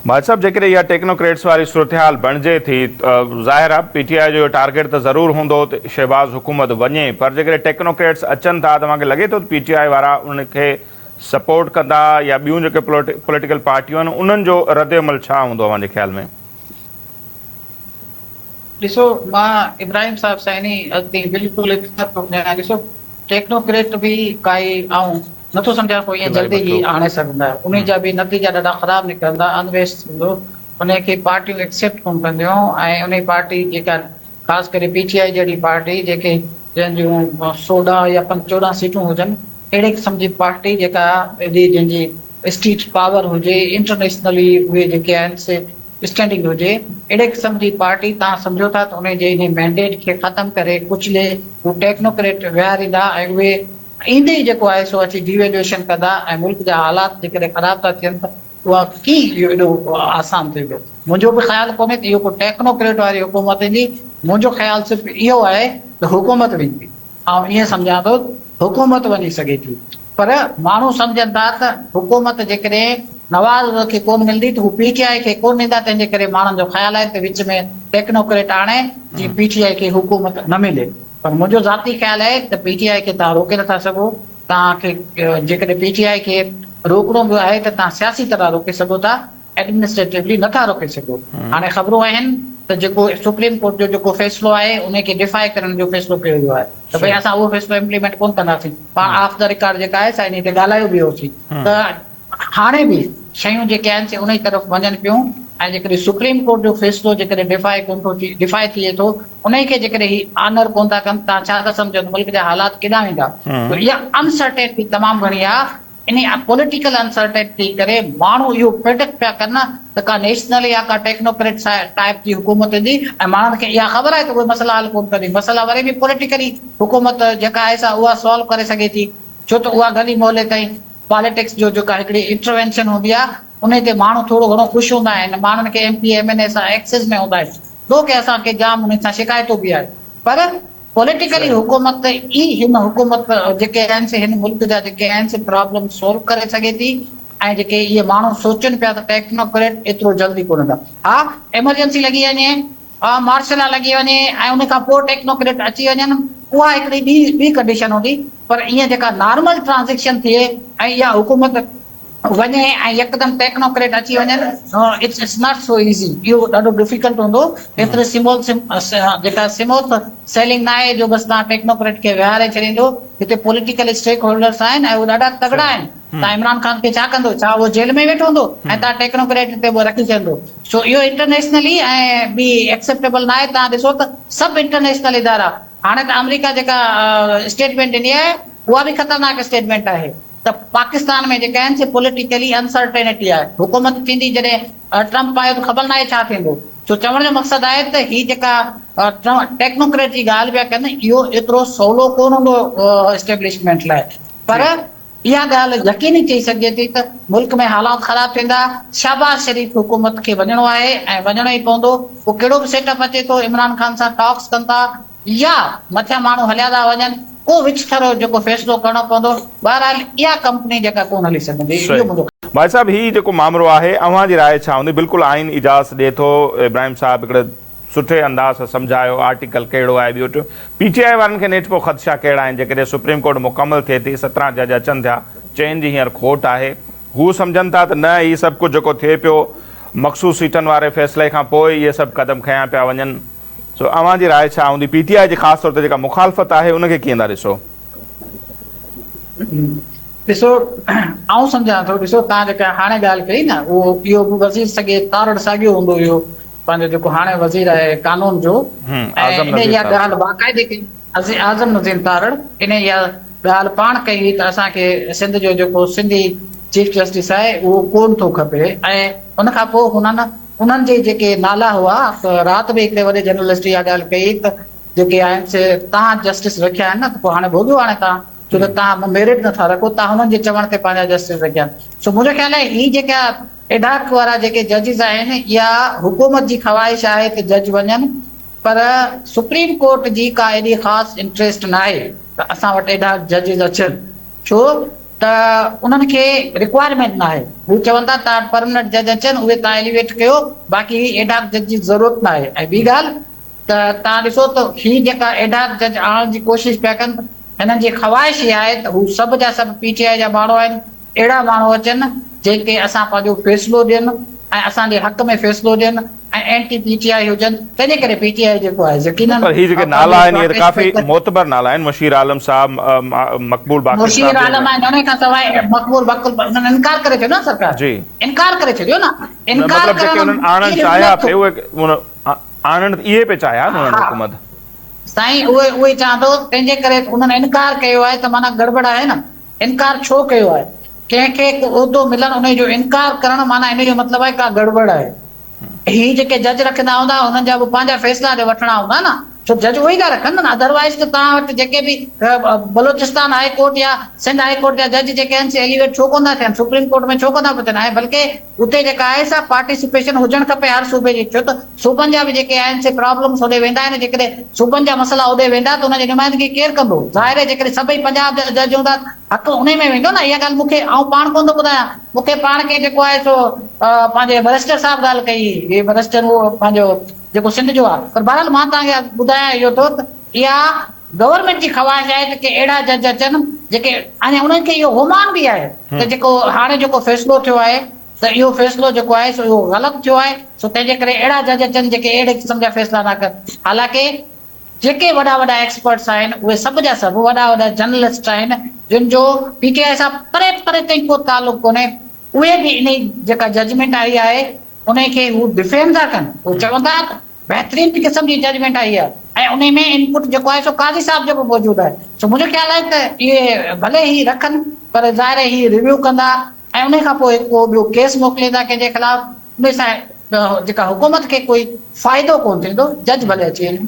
ماجد صاحب جيڪڏهن اها ٽيڪنوڪريٽس واري صورتحال بڻجي ٿي ظاهر آهي پي ٽي آء جو اهو ٽارگيٽ ته ضرور هوندو ته شهباز حڪومت وڃي پر جيڪڏهن ٽيڪنوڪريٽس اچن ٿا توهان کي لڳي ٿو ته پي ٽي آء وارا انهن کي سپورٽ ڪندا يا ٻيون جيڪي پوليٽيڪل پارٽيون آهن انهن جو رد عمل ڇا هوندو اوهان جي خيال ۾؟ ڏسو مان ابراهيم صاحب سان انهي حد تائين بلڪل اتفاق ٿو ڪيان ڏسو ٽيڪنوڪريٽ به ڪائي آئون نٿو سمجهان ڪو ائين جلدي هي آڻي سگهندا. انهي جا به نتيجا ڏاڍا خراب نڪرندا، انويسٽ ٿيندو، انهي کي پارٽيون ايڪسيپٽ ڪونه ڪنديون ۽ انهي پارٽي جيڪا خاص ڪري پي ٽي آء جهڙي پارٽي جيڪي جنهن جون 16 يا 14 سيٽون هجن اهڙي قسم جي پارٽي جيڪا ايڏي جنهن جي اسٽيٽ پاور هجي انٽرنيشنلي اهي جيڪي آهن سي اسٽينڊنگ هجي اهڙي قسم جي پارٽي توهان سمجهو ٿا ته انهي جي انهي مينڊيٽ کي ختم ڪري ڪچلي هو ٽيڪنوڪريٽ ويهاريندا ۽ اهي ايندي ئي جيڪو آهي سو اچي ڊي ويليوئيشن ڪندا ۽ ملڪ جا حالات جيڪڏهن خراب ٿا ٿين ته اها ڪيئن اهو ايڏو آسان ٿيندو. منهنجو به خيال ڪونهي ته اهو ڪو ٽيڪنوڪريٽ واري حڪومت ايندي، منهنجو خيال صرف اهو آهي ته حڪومت ويندي. آئون ائين سمجهان ٿو ته حڪومت وڃي سگهي ٿي پر ماڻهو سمجهن ٿا ته حڪومت جيڪڏهن نواز کي ڪونه ملندي ته هو پي ٽي آء کي ڪونه ڏيندا تنهن جي ڪري ماڻهن جو خيال آهي ته وچ ۾ ٽيڪنوڪريٽ آڻي جيئن پي ٽي آء کي حڪومت نه ملي. پر منهنجو ذاتي خيال آهي ته پي ٽي آء کي توهان روڪي نٿا سگهو، توهان کي جيڪڏهن پي ٽي آء کي روڪڻو به آهي ته توهان سياسي طرح روڪي سگهو ٿا، ايڊمنسٽريٽولي نٿا روڪي سگهو. هاڻي خبرون آهن ته جيڪو سپريم ڪورٽ جو جيڪو فيصلو آهي ان کي ڊفائي ڪرڻ جو فيصلو ڪيو ويو آهي ته ڀئي اسان اهو فيصلو امپليمينٽ ڪونه ڪنداسين. پاڻ آف the record جيڪا آهي سا انهي تي ڳالهايو به هيوسين ته هاڻي به شيون جيڪي آهن سي انهي طرف وڃن پيون ۽ جيڪڏهن سپريم ڪورٽ جو فيصلو جيڪڏهن ڊفائي ڪونه ٿو ٿي ڊفائي ٿئي ٿو انهي کي جيڪڏهن هي آنر ڪونه ٿا ڪن تان ڇا ٿا سمجهو ته ملڪ جا حالات ڪيڏانهن ويندا تو اها انسرٽينٽي تمام گهڻي آهي انهي پوليٽيڪل انسرٽينٽي ڪري ماڻهو اهو پريڊڪٽ پيا ڪن ته ڪا نيشنل يا ڪا ٽيڪنوڪريٽ ٽائپ جي حڪومت ايندي ۽ ماڻهن کي اها خبر آهي ته اهي مسئلا حل ڪونه ڪندي مسئلا وري به پوليٽيڪلي حڪومت جيڪا آهي سا اها سالو ڪري سگهي ٿي ڇو ته اها گلي محلي تائين پاليٽڪس جو جيڪا هڪڙي انٽروينشن هوندي آهي انهي تي ماڻهو ٿورو گهڻو خوش هوندا آهن ماڻهن کي ايم پي اي ايم اين اي سان ايڪسز ۾ هوندا آهن ٿو ڪي اسان کي جام انهن سان شڪايتون به آهن پر پوليٽيڪلي حڪومت ئي هن حڪومت جيڪي آهن سي هن ملڪ جا جيڪي آهن سي پرابلم سولو ڪري سگهي ٿي ۽ جيڪي اهي ماڻهو سوچن پيا ته ٽيڪنوڪريٽ ايترو جلدي ڪونه ايندا ها ايمرجنسي لڳي وڃي مارشل لا لڳي وڃي ۽ ان کان پوء ٽيڪنوڪريٽ اچي وڃن اها هڪڙي ٻي ٻي ڪنڊيشن هوندي پر ائين جيڪا نارمل ٽرانزيڪشن ٿئي ۽ اها حڪومت وڃي ۽ يڪدم ٽيڪنوڪريٽ اچي وڃن it's it's not so easy اهو ڏاڍو ڊفيڪلٽ هوندو ايتري سمول جيڪا سموٿ سيلنگ ناهي جو بس توهان ٽيڪنوڪريٽ کي ويهاري ڇڏيندو هتي پوليٽيڪل اسٽيڪ هولڊرس آهن ۽ اهي ڏاڍا تگڙا آهن توهان عمران خان کي ڇا ڪندو ڇا اهو جيل ۾ ويٺو هوندو ۽ توهان ٽيڪنوڪريٽ هتي رکي ڇڏندو سو اهو انٽرنيشنلي ۽ به ايڪسيپٽيبل ناهي توهان ڏسو ته سڀ انٽرنيشنل ادارا هاڻي ته آمريڪا جيڪا اسٽيٽمينٽ ڏني آهي اها به خطرناڪ اسٽيٽمينٽ آهي ته پاڪستان ۾ جيڪا آهن سي پوليٽيڪلي انسرٽينٽي آهي حڪومت ٿيندي جڏهن ٽرمپ آيو ته خبر ناهي ڇا ٿيندو سو چوڻ جو مقصد آهي ته هي جيڪا ٽيڪنوڪريٽ جي ڳالهه پيا ڪن اهو ايترو سولو ڪونه هوندو اسٽيبلشمينٽ لاء پر اها ڳالهه يقيني چئي سگهجي ٿي ته ملڪ ۾ حالات خراب ٿيندا، شهباز شريف حڪومت کي وڃڻو آهي ۽ وڃڻو ئي پوندو، پوء ڪهڙو به سيٽ اپ اچي ٿو، عمران خان سان ٽاڪس ڪن ٿا يا مٿيان ماڻهو هليا ٿا وڃن، ڪو وچٿرو جيڪو فيصلو ڪرڻو پوندو، بهرحال اها ڪمپني جيڪا ڪونه هلي سگهندي، اهو منهنجو خيال. ڀائي صاحب هي جيڪو مامرو آهي اوهان جي راء ڇا هوندي بلڪل آئين اجازت ڏي ٿو ابراهيم صاحب هڪڙي سٺي انداز سان سمجهايو آرٽيڪل ڪهڙو آهي ٻيو ٽيون پي ٽي آء وارن کي نيٺ پوء خدشا ڪهڙا آهن جيڪڏهن سپريم ڪورٽ مڪمل ٿئي ٿي 17 جج اچن ٿيا چئن جي هينئر کوٽ آهي هو سمجهن ٿا ته نه هي سڀ ڪجهه جيڪو ٿئي پيو مخصوص سيٽن واري فيصلي کان پوء اهي سڀ قدم کنيا پيا وڃن سو اوهان جي راء ڇا هوندي پي ٽي آء جي خاص طور تي جيڪا مخالفت آهي ان کي ڪيئن ٿا ڏسو؟ ڏسو آئون سمجهان ٿو ڏسو تان جيڪا هاڻي ڳالهه ڪئي نه اهو اهو به وزير سگهي تارڙ ساڳيو هوندو هيو پنهنجو جيڪو هاڻي وزير آهي قانون جو ۽ ان اها ڳالهه باقاعدي ڪئي اعظم نظير تارڙ ان اها ڳالهه پاڻ ڪئي هئي ته اسان کي سنڌ جو جيڪو سنڌي چيف جسٽس آهي اهو ڪون ٿو کپي ۽ ان کان پوء هنن انهن جي جيڪي نالا هئا ته رات به هڪڙي وڏي جرنلسٽ اها ڳالهه ڪئي ته جيڪي آهن سي تان جسٽس رکيا آهن نه ته پوء هاڻي ڀوڳيو هاڻي تان ڇو ته تان ميرٽ نٿا رکو تان هنن جي چوڻ تي پنهنجا جسٽس رکيا آهن سو منهنجو خيال آهي هي جيڪا ايڊهاڪ وارا جيڪي ججز آهن اها حڪومت جي خواهش آهي ته جج وڃن پر سپريم ڪورٽ جي ڪا ايڏي خاص انٽريسٽ ناهي ته اسان وٽ ايڊهاڪ ججز اچن ڇو ته انهن کي رڪوائرمينٽ ناهي هو چون ٿا توهان وٽ پرمننٽ جج اچن اهي توهان ايليويٽ ڪيو باقي هي ايڊهاڪ جج جي ضرورت ناهي ۽ ٻي ڳالهه ته توهان ڏسو ته هي جيڪا ايڊهاڪ جج آڻڻ جي ڪوشش پيا ڪن هنن جي خواهش اها آهي ته هو سڀ جا سڀ پي ٽي آء جا ماڻهو آهن اهڙا ماڻهو اچن جيڪي اسان پنهنجو فيصلو ڏين ۽ اسان جي حق ۾ فيصلو ڏين ۽ اينٽي پي ٽي آء هجن تنهن جي ڪري پي ٽي آء جيڪو آهي يقينن پر هي جيڪي نالا آهن اهي ته ڪافي معتبر نالا آهن مشير عالم صاحب مقبول باقر صاحب مشير عالم آهن ان کان سواء مقبول باقر انهن انڪار ڪري ڇڏيو نه سرڪار جي انڪار ڪري ڇڏيو نه انڪار مطلب جيڪي انهن آڻڻ چاهيا پئي اهي آڻڻ اهي پئي چاهيا نه انهن حڪومت سائين اهي اهي چوان ٿو تنهن جي ڪري انهن انڪار ڪيو آهي ته معنيٰ گڙٻڙ آهي نه انڪار ڇو ڪيو آهي؟ ڪنهن کي ڪو عهدو ملڻ انهي جو انڪار ڪرڻ معنيٰ انهي جو مطلب آهي ڪا گڙٻڙ آهي. هي جيڪي جج رکندا هوندا انهن جا به پنهنجا فيصلا ته وٺڻا هوندا نه ڇو جج اهي ئي ٿا رکن نه اڌروائيز ته توهان وٽ جيڪي به بلوچستان هاء ڪورٽ يا سنڌ هاء ڪورٽ جا جج جيڪي آهن سي ايليويٽ ڇو ڪونه ٿا ٿين سپريم ڪورٽ ۾ ڇو ڪونه ٿا پهچن ۽ بلڪه اتي جيڪا آهي سا پارٽيسپيشن هجڻ کپي هر صوبي جي ڇو ته صوبن جا به جيڪي آهن سي پرابلمس هوڏي ويندا آهن جيڪڏهن صوبن جا مسئلا هوڏي ويندا ته ان جي نمائندگي ڪير ڪندو ظاهر آهي جيڪڏهن سڀئي پنجاب جا جج هوندا حق انهي ۾ ويندو نه اها ڳالهه مون کي آئون پاڻ ڪونه ٿو ٻڌايان مون کي پاڻ کي جيڪو آهي سو پنهنجي بئريسٽر صاحب ڳالهه ڪئي هي بئريسٽر اهو پنهنجو جيڪو سنڌ جو آهي پر بهرحال مان توهان کي ٻڌايان اهو ٿو ته اها گورنمينٽ جي خواهش آهي ته ڪي اهڙا جج اچن جيڪي ۽ انهن کي اهو گمان به آهي ته جيڪو هاڻي جيڪو فيصلو ٿيو آهي ته اهو فيصلو جيڪو آهي سو اهو غلط ٿيو آهي سو تنهن جي ڪري اهڙا جج اچن جيڪي اهڙي قسم جا فيصلا نه ڪن حالانڪه جيڪي وڏا وڏا ايڪسپرٽس آهن اهي سڀ جا سڀ وڏا وڏا جرنلسٽ آهن جن جو پي ٽي آء سان پري پري تائين ڪو تعلق ڪونهي اهي به انهي جيڪا ججمينٽ آئي آهي انهي کي هو ڊفينڊ ٿا ڪن هو چون ٿا ته بهترين قسم جي ججمينٽ آئي آهي ۽ انهي ۾ انپٽ جيڪو آهي سو قاضي صاحب جو به موجود آهي سو منهنجو خيال آهي ته اهي ڀلي هي رکن پر ظاهر آهي هي ريويو ڪندا ۽ انهي کان پوء ڪو ٻيو ڪيس موڪليندا ڪنهن جي خلاف انهي سان جيڪا حڪومت کي ڪوئي فائدو ڪونه ٿيندو جج ڀلي اچي وڃن.